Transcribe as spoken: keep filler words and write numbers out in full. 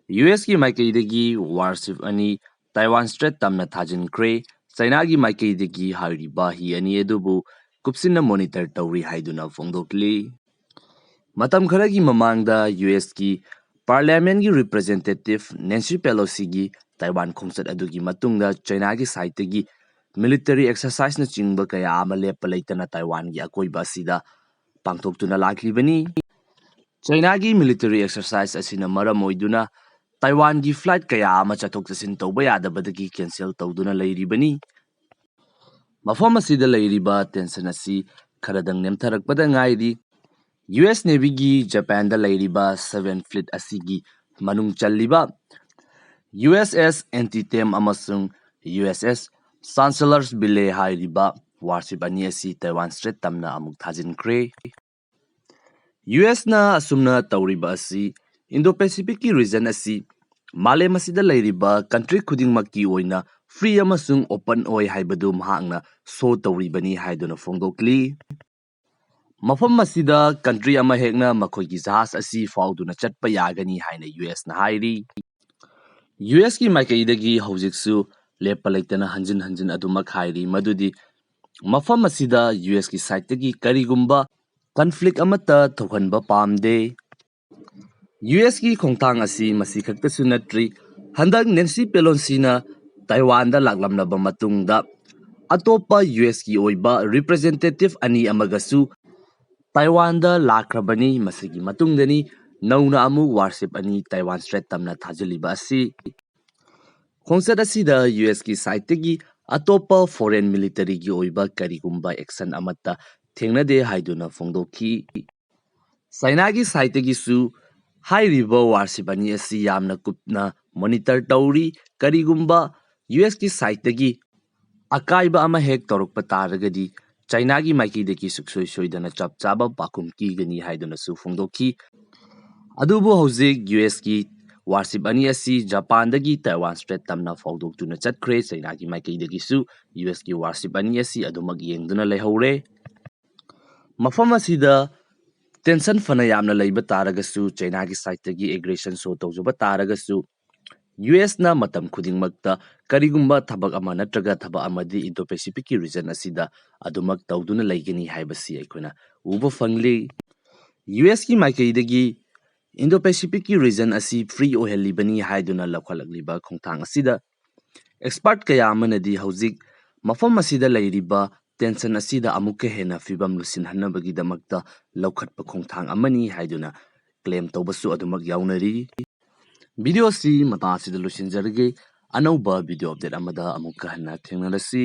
U ꯑꯦꯁꯀꯤ ꯃꯥꯏꯀꯩꯗꯒꯤ warship ꯑꯅꯤ Taiwan Strait ꯇꯝꯅ ꯊꯥꯖꯤꯟꯈ꯭ꯔꯦ꯫ ꯆꯥꯏꯅꯥꯒꯤ ꯃꯥꯏꯀꯩꯗꯒꯤ ꯍꯥꯏꯔꯤꯕ ꯍꯤ ꯑꯅꯤ ꯑꯗꯨꯕꯨ ꯀꯨꯞꯁꯤꯟꯅ monitor ꯇꯧꯔꯤ ꯍꯥꯏꯗꯨꯅ ꯐꯣꯡꯗꯣꯛꯂꯤ꯫ ꯃꯇꯝ ꯈꯔꯒꯤ ꯃꯃꯥꯡꯗ ꯌꯨ ꯑꯦꯁꯀꯤ Parliamentꯀꯤ representative Nancy Pelosiꯒꯤ ꯇꯥꯏꯋꯥꯟ ꯈꯣꯡꯆꯠ ꯑꯗꯨꯒꯤ ꯃꯇꯨꯡꯗ ꯆꯥꯏꯅꯥꯒꯤ sideꯇꯒꯤ military exerciseꯅꯆꯤꯡꯕ ꯀꯌꯥ ꯑꯃ ꯂꯦꯞꯄ ꯂꯩꯇꯅ ꯇꯥꯏꯋꯥꯟꯒꯤ ꯑꯀꯣꯏꯕ ꯑꯁꯤꯗ ꯄꯥꯡꯊꯣꯛꯇꯨꯅ ꯂꯥꯛꯂꯤꯕꯅꯤ꯫ ꯆꯥꯏꯅꯥꯒꯤ military exercise ꯑꯁꯤꯅ ꯃꯔꯝ ꯑꯣꯏꯗꯨꯅ ꯇꯥꯏꯋꯥꯟꯒꯤ flight ꯀꯌꯥ ꯑꯃ ꯆꯠꯊꯣꯛ ꯆꯠꯁꯤꯟ ꯇꯧꯕ ꯌꯥꯗꯕꯗꯒꯤ cancel ꯇꯧꯗꯨꯅ ꯂꯩꯔꯤꯕꯅꯤ꯫ ꯃꯐꯝ ꯑꯁꯤꯗ ꯂꯩꯔꯤꯕ tension ꯑꯁꯤ ꯈꯔꯗꯪ ꯅꯦꯝꯊꯔꯛꯄꯗ ꯉꯥꯏꯔꯤ꯫ ꯌꯨ ꯑꯦꯁ Navyꯒꯤ ꯖꯄꯥꯟꯗ ꯂꯩꯔꯤꯕ Seventh Fleet ꯑꯁꯤꯒꯤ ꯃꯅꯨꯡ ꯆꯜꯂꯤꯕ ꯌꯨ ꯑꯦꯁ ꯑꯦꯁ Antietam ꯑꯃꯁꯨꯡ ꯌꯨ ꯑꯦꯁ ꯑꯦꯁ Chancellorsville ꯍꯥꯏꯔꯤꯕ warship ꯑꯅꯤ ꯑꯁꯤ ꯇꯥꯏꯋꯥꯟ Strait ꯇꯝꯅ ꯑꯃꯨꯛ ꯊꯥꯖꯤꯟꯈ꯭ꯔꯦ꯫ ꯌꯨ ꯑꯦꯁꯅ ꯑꯁꯨꯝꯅ ꯇꯧꯔꯤꯕ ꯑꯁꯤ Indo-Pacificꯀꯤ region ꯑꯁꯤ ꯃꯥꯂꯦꯝ ꯑꯁꯤꯗ ꯂꯩꯔꯤꯕ country ꯈꯨꯗꯤꯡꯃꯛꯀꯤ ꯑꯣꯏꯅ free ꯑꯃꯁꯨꯡ open ꯑꯣꯏ ꯍꯥꯏꯕꯗꯨ ꯃꯍꯥꯛꯅ show ꯇꯧꯔꯤꯕꯅꯤ ꯍꯥꯏꯗꯨꯅ ꯐꯣꯡꯗꯣꯛꯂꯤ꯫ ꯃꯐꯝ ꯑꯁꯤꯗ country ꯑꯃꯍꯦꯛꯅ ꯃꯈꯣꯏꯒꯤ ꯖꯍꯥꯖ ꯑꯁꯤ ꯐꯥꯎꯗꯨꯅ ꯆꯠꯄ ꯌꯥꯒꯅꯤ ꯍꯥꯏꯅ ꯌꯨ ꯑꯦꯁꯅ ꯍꯥꯏꯔꯤ꯫ ꯌꯨ ꯑꯦꯁꯀꯤ ꯃꯥꯏꯀꯩꯗꯒꯤ ꯍꯧꯖꯤꯛꯁꯨ ꯂꯦꯞꯄ ꯂꯩꯇꯅ ꯍꯟꯖꯤꯟ ꯍꯟꯖꯤꯟ ꯑꯗꯨꯃꯛ ꯍꯥꯏꯔꯤ ꯃꯗꯨꯗꯤ ꯃꯐꯝ ꯑꯁꯤꯗ ꯌꯨ ꯑꯦꯁꯀꯤ sideꯇꯒꯤ ꯀꯔꯤꯒꯨꯝꯕ conflict ꯑꯃꯠꯇ ꯊꯣꯛꯍꯟꯕ ꯄꯥꯝꯗꯦ꯫ ꯌꯨ ꯑꯦꯁꯀꯤ ꯈꯣꯡꯊꯥꯡ ꯑꯁꯤ ꯃꯁꯤ ꯈꯛꯇꯁꯨ ꯅꯠꯇ꯭ꯔꯤ, ꯍꯟꯗꯛ Nancy Pelosiꯅ ꯇꯥꯏꯋꯥꯟꯗ ꯂꯥꯛꯂꯝꯂꯕ ꯃꯇꯨꯡꯗ ꯑꯇꯣꯞꯄ ꯌꯨ ꯑꯦꯁꯀꯤ ꯑꯣꯏꯕ representative ꯑꯅꯤ ꯑꯃꯒꯁꯨ ꯇꯥꯏꯋꯥꯟꯗ ꯂꯥꯛꯈ꯭ꯔꯕꯅꯤ꯫ ꯃꯁꯤꯒꯤ ꯃꯇꯨꯡꯗꯅꯤ ꯅꯧꯅ ꯑꯃꯨꯛ warship ꯑꯅꯤ ꯇꯥꯏꯋꯥꯟ Strait ꯇꯝꯅ ꯊꯥꯖꯤꯜꯂꯤꯕ ꯑꯁꯤ꯫ ꯈꯣꯡꯆꯠ ꯑꯁꯤꯗ ꯌꯨ ꯑꯦꯁꯀꯤ sideꯇꯒꯤ ꯑꯇꯣꯞꯄ foreign militaryꯒꯤ ꯑꯣꯏꯕ ꯀꯔꯤꯒꯨꯝꯕ action ꯑꯃꯠꯇ ꯊꯦꯡꯅꯗꯦ ꯍꯥꯏꯗꯨꯅ ꯐꯣꯡꯗꯣꯛꯈꯤ꯫ ꯆꯥꯏꯅꯥꯒꯤ sideꯇꯒꯤꯁꯨ ꯍꯥꯏꯔꯤꯕ warship ꯑꯅꯤ ꯑꯁꯤ ꯌꯥꯝꯅ ꯀꯨꯞꯅ monitor ꯇꯧꯔꯤ꯫ ꯀꯔꯤꯒꯨꯝꯕ ꯌꯨ ꯑꯦꯁꯀꯤ sideꯇꯒꯤ ꯑꯀꯥꯏꯕ ꯑꯃ ꯍꯦꯛ ꯇꯧꯔꯛꯄ ꯇꯥꯔꯒꯗꯤ ꯆꯥꯏꯅꯥꯒꯤ ꯃꯥꯏꯀꯩꯗꯒꯤ ꯁꯨꯡꯁꯣꯏ ꯁꯣꯏꯗꯅ ꯆꯞ ꯆꯥꯕ ꯄꯥꯎꯈꯨꯝ ꯄꯤꯒꯅꯤ ꯍꯥꯏꯗꯨꯅꯁꯨ ꯐꯣꯡꯗꯣꯛꯈꯤ꯫ ꯑꯗꯨꯕꯨ ꯍꯧꯖꯤꯛ ꯌꯨ ꯑꯦꯁꯀꯤ warship ꯑꯅꯤ ꯑꯁꯤ ꯖꯄꯥꯟꯗꯒꯤ ꯇꯥꯏꯋꯥꯟ Strait ꯇꯝꯅ ꯐꯥꯎꯗꯣꯛꯇꯨꯅ ꯆꯠꯈ꯭ꯔꯦ꯫ ꯆꯥꯏꯅꯥꯒꯤ ꯃꯥꯏꯀꯩꯗꯒꯤꯁꯨ ꯌꯨ ꯑꯦꯁꯀꯤ warship ꯑꯅꯤ ꯑꯁꯤ ꯑꯗꯨꯃꯛ ꯌꯦꯡꯗꯨꯅ ꯂꯩꯍꯧꯔꯦ꯫ ꯃꯐꯝ ꯑꯁꯤꯗ Tension ꯐꯅ ꯌꯥꯝꯅ ꯂꯩꯕ ꯇꯥꯔꯒꯁꯨ, ꯆꯩꯅꯥꯒꯤ ꯁꯥꯏꯠꯇꯒꯤ ꯑꯦꯒ꯭ꯔꯦꯁꯟ ꯁꯣ ꯇꯧꯖꯕ ꯇꯥꯔꯒꯁꯨ, ꯌꯨ ꯑꯦꯁꯅ ꯃꯇꯝ ꯈꯨꯗꯤꯡꯃꯛꯇ ꯀꯔꯤꯒꯨꯝꯕ ꯊꯕꯛ ꯑꯃ ꯅꯠꯇ꯭ꯔꯒ ꯊꯕꯛ ꯑꯃꯗꯤ ꯏꯟꯗꯣ ꯄꯦꯁꯤꯐꯤꯛꯀꯤ ꯔꯤꯖꯟ ꯑꯁꯤꯗ ꯑꯗꯨꯃꯛ ꯇꯧꯗꯨꯅ ꯂꯩꯒꯅꯤ ꯍꯥꯏꯕꯁꯤ ꯑꯩꯈꯣꯏꯅ ꯎꯕ ꯐꯪꯂꯤ꯫ ꯌꯨ ꯑꯦꯁꯀꯤ ꯃꯥꯏꯀꯩꯗꯒꯤ ꯏꯟꯗꯣ ꯄꯦꯁꯤꯐꯤꯛꯀꯤ ꯔꯤꯖꯟ ꯑꯁꯤ ꯐ꯭ꯔꯤ ꯑꯣꯏꯍꯜꯂꯤꯕꯅꯤ ꯍꯥꯏꯗꯨꯅ ꯂꯧꯈꯠꯂꯛꯂꯤꯕ ꯈꯣꯡꯊꯥꯡ ꯑꯁꯤꯗ ꯑꯦꯛꯁꯄꯥꯔꯠ ꯀꯌꯥ ꯑꯃꯅꯗꯤ ꯍꯧꯖꯤꯛ ꯃꯐꯝ ꯑꯁꯤꯗ ꯂꯩꯔꯤꯕ ꯇꯦꯟꯁꯟ ꯑꯁꯤꯗ ꯑꯃꯨꯛꯀ ꯍꯦꯟꯅ ꯐꯤꯕꯝ ꯂꯨꯁꯤꯟꯍꯟꯅꯕꯒꯤꯗꯃꯛꯇ ꯂꯧꯈꯠꯄ ꯈꯣꯡꯊꯥꯡ ꯑꯃꯅꯤ ꯍꯥꯏꯗꯨꯅ ꯀ꯭ꯂꯦꯝ ꯇꯧꯕꯁꯨ ꯑꯗꯨꯃꯛ ꯌꯥꯎꯅꯔꯤ꯫ ꯚꯤꯗꯤꯑꯣ ꯑꯁꯤ ꯃꯇꯥꯡ ꯑꯁꯤꯗ ꯂꯣꯏꯁꯤꯟꯖꯔꯒꯦ꯫ ꯑꯅꯧꯕ ꯚꯤꯗꯤꯑꯣ ꯑꯞꯗꯦꯠ ꯑꯃꯗ ꯑꯃꯨꯛꯀ ꯍꯟꯅ ꯊꯦꯡꯅꯔꯁꯤ꯫